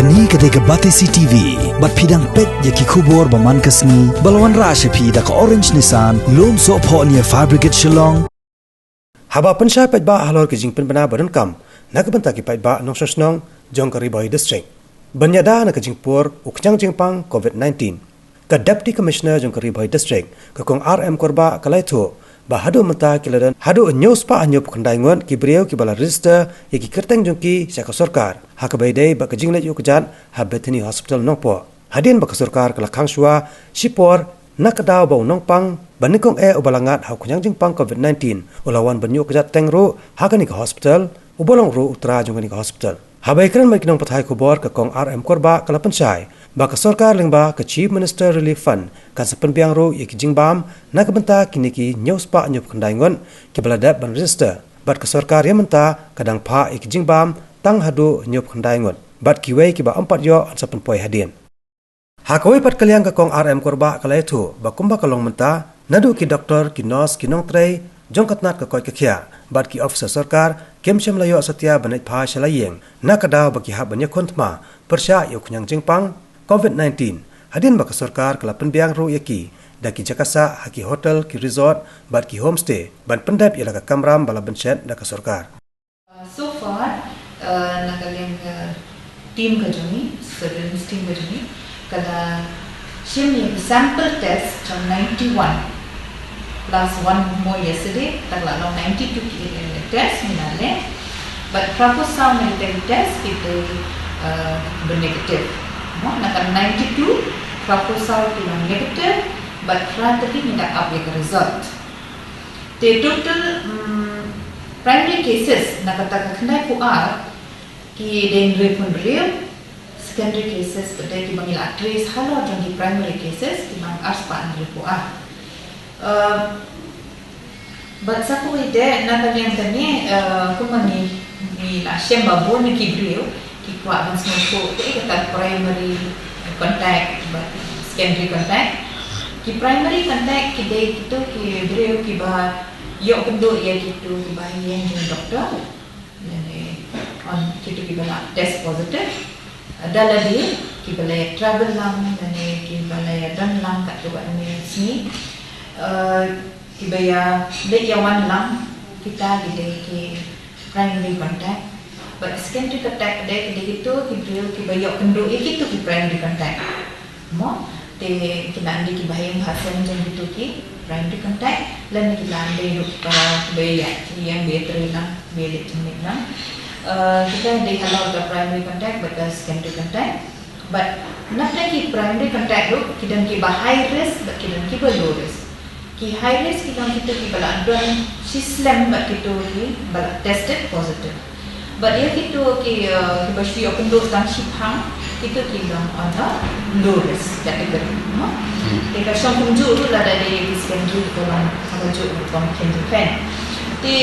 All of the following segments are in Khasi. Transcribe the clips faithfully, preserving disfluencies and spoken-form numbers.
Kane ka dei ka Batesi T V, bad phi dang peit ïa ki khubor ba man ka sngi, ba la wanrah sha phi da ka Orange Nissan, Lumsohphoh near Fire Brigade Shillong. Haba pynshai paidbah halor ka jingpynbna ba donkam na ka bynta ki paidbah nongshong shnong jong ka Ri Bhoi District ban ïada na ka jingpur u khñiang jingpang COVID nineteen, ka Deputy Commissioner jong ka Ri Bhoi District, ka Kong R M Kurbah, ka la ïathuh ba haduh mynta ki la don haduh hynñiew spah hynñiew phew khyndai ngut ki briew kiba la register ïa ki kyrteng jong ki sha ka sorkar, ha kaba ïadei bad ka jingleit ïuh kjat ha Bethany Hospital Nongpoh. Hadien ba ka sorkar ka la khang shuwa shipor na ka daw ba u nongpang ba nyngkong eh uba la ngat ha u khñiang jingpang COVID nineteen u la wan ban ïuh kjat teng ruh ha kane ka hospital, uba long ruh u trai jong kane ka hospital. Haba ïakren bad ki nongpathai khubor, ka Kong R M Kurbah ka la pynshai ba ka sorkar lyngba ka Chief Minister Relief Fund kan sa pynbiang ruh ïa ki jingbam na ka bynta kine ki hynñiew spah hynñiew phew khyndai ngut kiba la dep ban register, bad ka sorkar ïa mynta ka dang phah ïa ki jingbam tang haduh hynñiew phew khyndai ngut, bad kiwei kiba ym pat ïoh yn sa pynpoi hadien. Ha kawei pat ka liang, ka Kong R M Kurbah ka la ïathuh ba kumba ka long mynta, naduh ki doktor, ki nurse, ki nongtrei jong ka tnat ka koit ka khiah bad ki officer sorkar kim shym la ïoh satia ban leit phai sha la ïing na ka daw ba ki hap ban ïakhun thma pyrshah ïa u khñiang jingpang COVID nineteen, hadien ba ka sorkar ka la pynbiang ruh ïa ki da ki jaka sah ha ki hotel, ki resort bad ki homestay ban pyndep ïa la ka kamram ba la bynshet da ka sorkar. Uh, so far, uh, na ka liang ka team ka jong ngi, surveillance team ka jong ngi, ka la shim ïa ka sample test jong ninety-one plus one more yesterday, te ka la long ninety-two ki, eh, test ngi la leh. Bad phra phew saw ngi la test ki dei, uh, ba negative. Mo, na ka ninety-two, phra phew saw ki long negative, bad phra tylli ngi dang ap ïa ka result. Te total, mm, primary cases na kata ka khyndai phew ar ki dei hynriew phew hynriew, secondary cases pat de kiba ngi la trace halor jong ki primary cases ki dang ar spah hynriew phew ar. Uh, bad sa kawei de na ka liang kane, uh, kumba ngi, ngi la shem ba bun ki briew ki kwah ban sngewthuh kaei kata primary contact bad secondary contact. Ki primary contact ki dei kito ki briew kiba ïoh kynduh ïa kito kiba ïeng jong doktor, lane, um, kito kiba la test positive, da lade kiba la ïa travel lang lane kiba la ïa don lang katto katne sngi, uh, kiba ïa leit ïa wan lang, kita ki dei ki primary contact. Bad secondary contact de ki dei kito ki briew kiba ïoh kynduh ïa kito ki primary contact. Mo, te ki dang dei kiba ha ïing ha sem jong kito ki primary contact, lane ki dang dei ruh kiba, kiba ïa ïeng, ba ïa trei lang, ba ïa leit jingmut lang. Eh, kita dei halor ka primary contact bad ka secondary contact. Bad na pdeng ki primary contact ruh ki don kiba high risk bad ki don kiba low risk. Ki high risk ki long kito kiba la don shi slem bad kito kiba la tested positive. Bad ïa kito ki, eh, kiba shu ïoh kynduh tang shiphang, kito ki long on the low risk category, no? Hmm. Te ka shong kumjuh ruh lada dei ki secondary, ka long ha kajuh rukom kynjuh pen. Te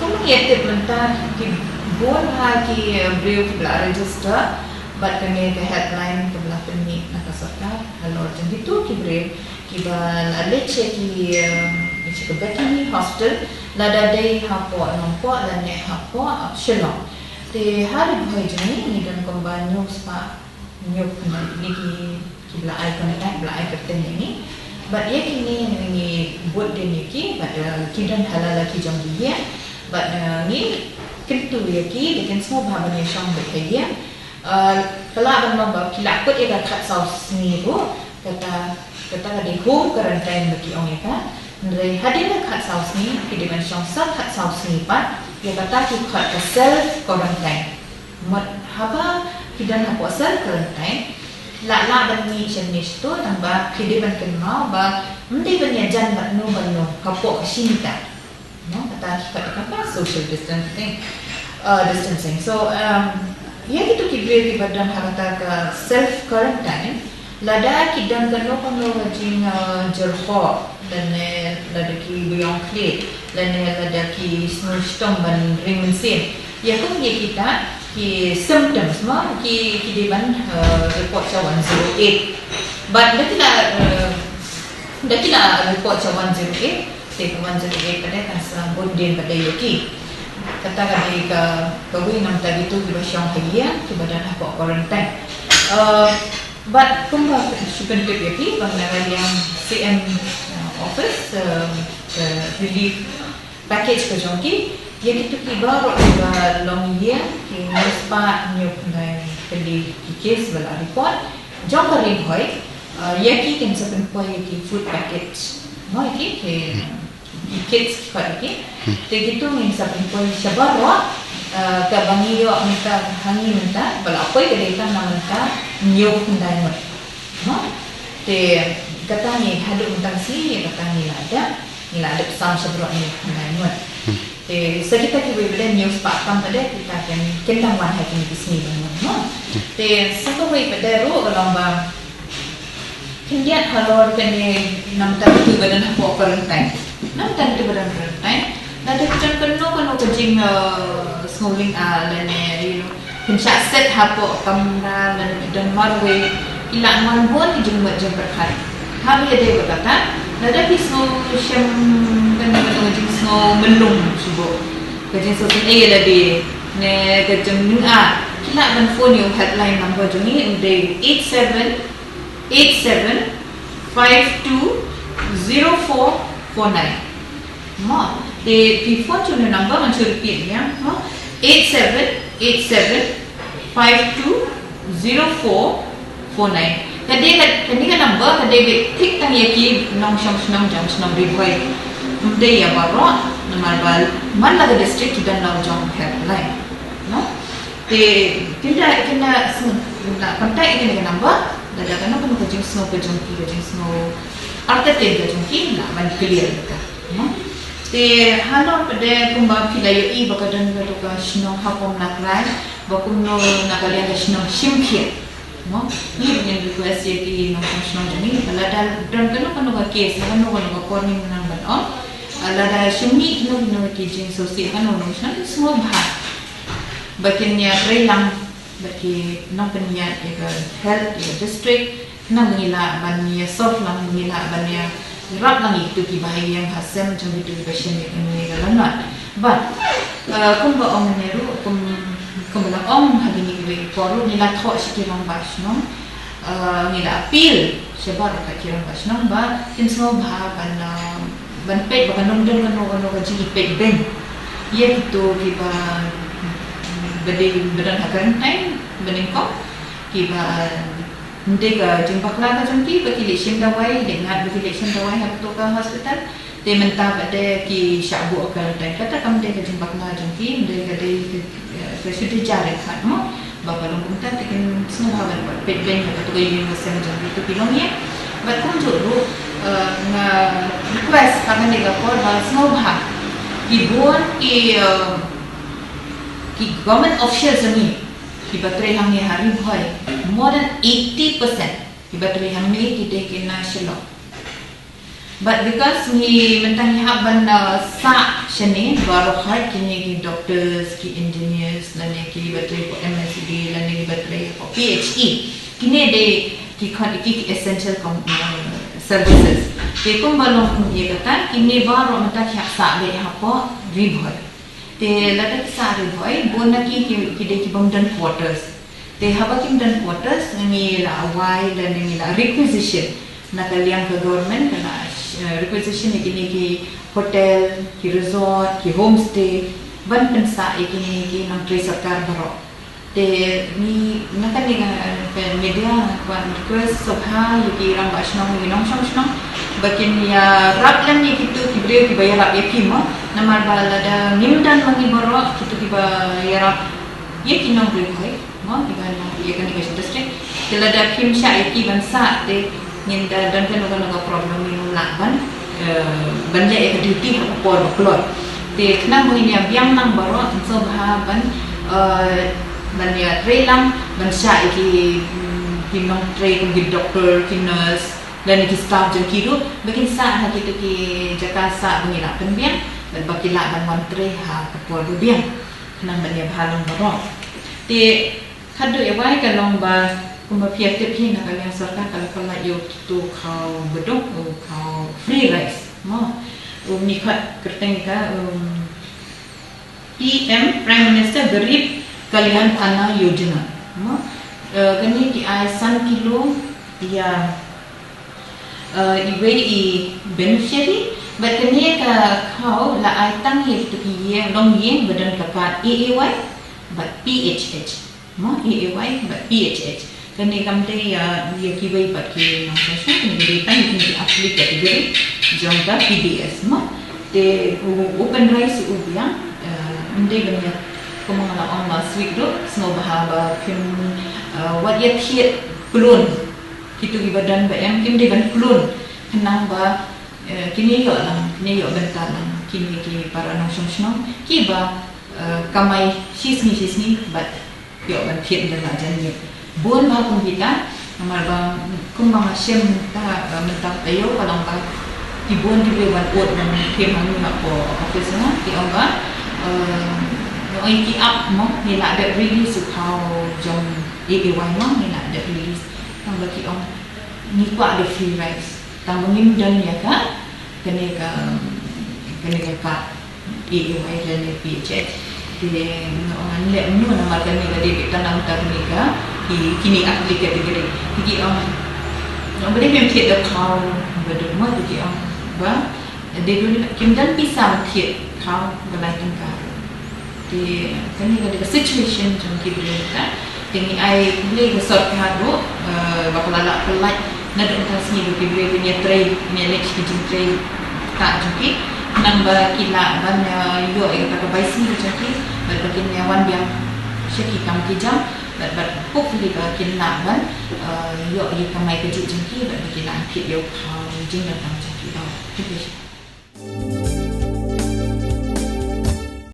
kum ngi ïa tip mynta, ki bun ha ki, eh, briew kiba la register bad kane ka helpline kaba la pynmih na ka sorkar halor jong kito ki briew kiba la leit sha ki, um, sha ka Bethany Hospital, lada dei hapoh Nongpoh lane hapoh Shillong. Te ha Ri Bhoi jong ngi ngi don kumba hynñiew spah hynñiew phew khyndai tylli ki, kiba la ai contact, ba la ai kyrteng ïa ngi. Bad ïa kine ngi bud dien ïa ki bad, uh, ki don ha la la ki jong ki ïing. Bad, uh, ngi kyntu ïa ki ba kin sngewbha ban ïa shong beit ha ïing. Uh, ka lah ban long ba ki la kut ïa ka khatsaw sngi ruh, kata, kata ka dei home quarantine ba ki ong ïa ka. Hynrei hadien ka khatsaw sngi ki dei ban shong sa khatsaw sngi pat, ïa kata ki khot ka self quarantine. Mut haba ki don hapoh self quarantine, lah lah ban mih shane shato, tang ba ki dei ban kynmaw ba ym dei ban ïajan bad no bad no hapoh ka shi mita. No, kata ki khot ïa ka social distancing, uh, distancing. So, um, ïa kito ki briew kiba don ha kata ka self quarantine, lada ki don kano kano ka jing, uh, jyrhoh, lane lada ki biang khlieh, lane lada ki sngew shitom ban ring mynsiem, ïa kum ïa kita ki symptoms, mo, ki, ki dei ban, uh, report sha one zero eight. Bad da ki la, uh, da ki la report sha one zero eight, te ka one zero eight pat de kan sa bud dien pat de ïa ki. Kata ka dei ka, kawei na bynta kito kiba shong ha ïing, kiba don hapoh quarantine. Uh, bad kumba shu pyntip ïa phi, ba na ka liang C M, uh, office, uh, ka relief package ka jong ki, ïa kito kiba rot kiba long ïing, ki hynñiew spah hynñiew phew khyndai tylli ki case ba la report jong ka Ri Bhoi, uh, ïa ki kin sa pynpoi ïa ki food package. Mo, ïa ki, ki, ki kits ki pat ïa ki. Te kito ngin sa pynpoi sha baroh, uh, kaba ngi ïoh mynta, ha ngi mynta, ba la poi ka dei tang na mynta hynñiew phew khyndai ngut. Mo? Te kata ngi haduh mynta ka sngi, ïa kata ngi la dep, ngi la dep sam sha baroh hynñiew phew khyndai ngut. Te sa kita kiwei pat de, hynñiew spah tam pat de, kita kin, kin dang wan ha kine ki sngi ba ngi wan, mo. Te sa kawei pat de ruh ka long ba khyndiat halor kane na bynta kito ba don hapoh quarantine. Na bynta kito ba don quarantine, lada ka don kano kano ka jing, uh, sngewlyngngoh lane, you know, pynshah set hapoh kamra lane phi don marwei, ki lah wan bun ki jingmut jingpyrkhat. Haba ïadei bad kata, lada phi sngew shem kano kano ka jingsngew myllung shuh, ka jingsngew sngewsih ïa lade ne ka jinglyngngoh, ki lah ban phone ïa u helpline number jong ngi, u dei eight seven eight seven five two zero four four nine. Mo, te phi phone to the number, ngan shu repeat ïa, mo, eight seven eight seven five two zero four four nine. Ka dei ka, kane ka number ka dei beit thik tang ïa ki nongshong shnong jong shnong Ri Bhoi. Ym dei ïa baroh, namar ba man la ka district ki don la u jong helpline. Mo? Te, kin da, kin da, sng-, kin da contact ïa kane ka number, lada kano kano ka jingsngew ka jong ki, ka jingsngew artatien ka jong ki, lah ban clear ïa ka, mo? Te, halor pat de kumba phi la ïohi ba ka don kato ka shnong ha Pomlakrai, ba kumno na ka liang ka shnong shim khia, mo? Ngi ngin request ïa ki nongshong shnong jong ngi, ba lada don kano kano ka case, kano kano ka por ngin nang ban ong, lada shim khia kino kino ki jingsngewsih ha kano kano ka shnong, sngewbha ba kin ïa trei lang bad ki nongpynïaid ïa ka health ïa ka district, khnang ba ngi lah ban ïa solve lang, ba ngi lah ban ïarap lang ïa kito kiba ha ïing ha sem jong kito kiba shim ïa kane ka lanot. Bad, eh, kumba ong ne ruh, kum, kumba la ong ha kine kiwei ki por ruh, ngi la thoh sha ki rangbah shnong, eh, ngi la appeal sha baroh ki rangbah shnong ba kin sngewbha ban, eh, ban peit ba kan ym don kano kano ka jingïapeit beiñ ïa kito kiba, ba dei, ba don ha quarantine, ba nyngkong, kiba, ym dei ka jingbakla ka jong ki ba ki leit shim dawai, leit ngat ba ki leit shim dawai ha kato ka hospital. Te mynta pat de ki shah buh ha quarantine, kata kam dei ka jingbakla jong ki, ym dei ka dei ka, eh, ka shu dei jar ïa ka, mo? Ba ka long kumta te kin sngewbha ban peit beiñ ïa kato ka ïing ka sem jong kito ki longïing. Bad kumjuh ruh, eh, nga request ha kane ka por ba sngewbha ki bun ki, eh, ki government officials jong ngi kiba trei hangne ha Ri Bhoi, more than eighty percent kiba trei hangne ki dei ki na Shillong. But because ngi mynta ngi hap ban, uh, sah shane baroh kine ki doctors, ki engineers, lane kiba trei hapoh M N C D, lane kiba trei hapoh P H E. Kine dei ki khon, ki, ki essential com-, uh, services. Te kumba long ïa kata, kine baroh mynta ki hap sah beit hapoh Ri Bhoi. Te lada ki sah Ri Bhoi, bun na ki, ki, ki dei ki bym don quarters. Te haba kim don quarters, ngi la wai lane ngi la requisition na ka liang ka government, ka la, eh, requisition ïa kine ki hotel, ki resort, ki homestay, ban pynsah ïa kine ki nongtrei sorkar baroh. Te ngi, na kane ka, ka media, nga kwah request sngewbha ïa ki rangbah shnong, ïa ki nongshong shnong ba kin ïarap lang ïa kito ki briew kiba ïarap ïa phi, mo. Namar ba lada ngim don ma ngi baroh kito kiba ïarap ïa ki nong Ri Bhoi, mo, kiba nong ïa kane ka district, te lada phim shah ïa ki ban sah, te ngin da don kano kano ka problem, ngim lah ban, eh, ban leh ïa ka duty ha ka por ba kloi. Te khnang ba ngin ïa biang lang baroh, sngewbha ban, eh, ban ïa trei lang, ban shah ïa ki, mm, ki nongtrei kum ki doctor, ki nurse, lane ki staff jong ki ruh ba kin sah ha kito ki jaka sah ba ngi lah pynbiang, bad ba ki lah ban wan trei ha ka por ba biang. Khnang ban ïa bha lang baroh. Te haduh ïa wai ka long ba, kumba phi ïa tip hi, na ka liang sorkar ka la pynlait ïa u kito khaw baduk, u khaw free rice, mo. U ngi khot kyrteng ka, um, P M, Prime Minister Garib Kalyan Anna Yojana. Mo, eh, kane ki ai san kilo ïa, eh, iwei i beneficiary, bad kane ka khaw la ai tang ïa kito ki ïing, long ïing ba don ka kad A A Y bad P H H. Mo, A A Y bad P H H. Kane kam dei ïa, ïa kiwei pat ki nongshong shnong, kane ka dei tang ïa kine ki affiliate category jong ka P D S, mo. Te u, u pynrai shuh u biang, eh, ym dei ban ïa, kumba nga la ong last week ruh, sngewbha ba phim, eh, wat ïa thied klun. Kito kiba don ba em, kim dei ban klun. Khnang ba, eh, kine ïoh lang, kine ïoh bynta lang, kine ki para nongshong shnong kiba, eh, kamai shisngi shisngi bad ïoh ban thied da la jan ïoh. Bun ba kum kita, namar ba kum ba nga shem mynta, eh, mynta taïew ka long ba ki bun ki briew ban ud ban thied hangne hapoh office nga, ki ong ba, eh, ong ki ap mo, ngi la dep release u khaw jong A A Y mo, ngi la dep release. Tang ba ki ong ngi kwah da free rice. Tang ba ngim don ïa ka, kane ka, kane ka kad A A Y lane P H H. Te nga ong ngan leh kumno namar kane ka dei beit tang namar kane ka, ki, kine affiliate category. Te ki ong, ong ba dei phim thied da khaw ba dei mo, te ki ong ba dei dei kim don pisa ban thied khaw ba lai tyngka. Te kane ka dei ka situation jong ki briew ta. Te ngi ai khublei ka sorkar ruh, eh, ba ka la lah pynlait naduh mynta sngi ba ki briew kin ïatrei, kin ïaleit sha ki jingtrei ktah jong ki. Khnang ba ki lah ban, eh, ïoh ïa kata ka bai sngi ka jong ki bad ba kin ïa wan biang sha ki kam ki jam bad, bad hopefully ba kin lah ban, eh, ïoh ïa ka kamai kajih jong ki bad ba kin lah thied ïa u khaw jingdonkam jong ki. Thank you.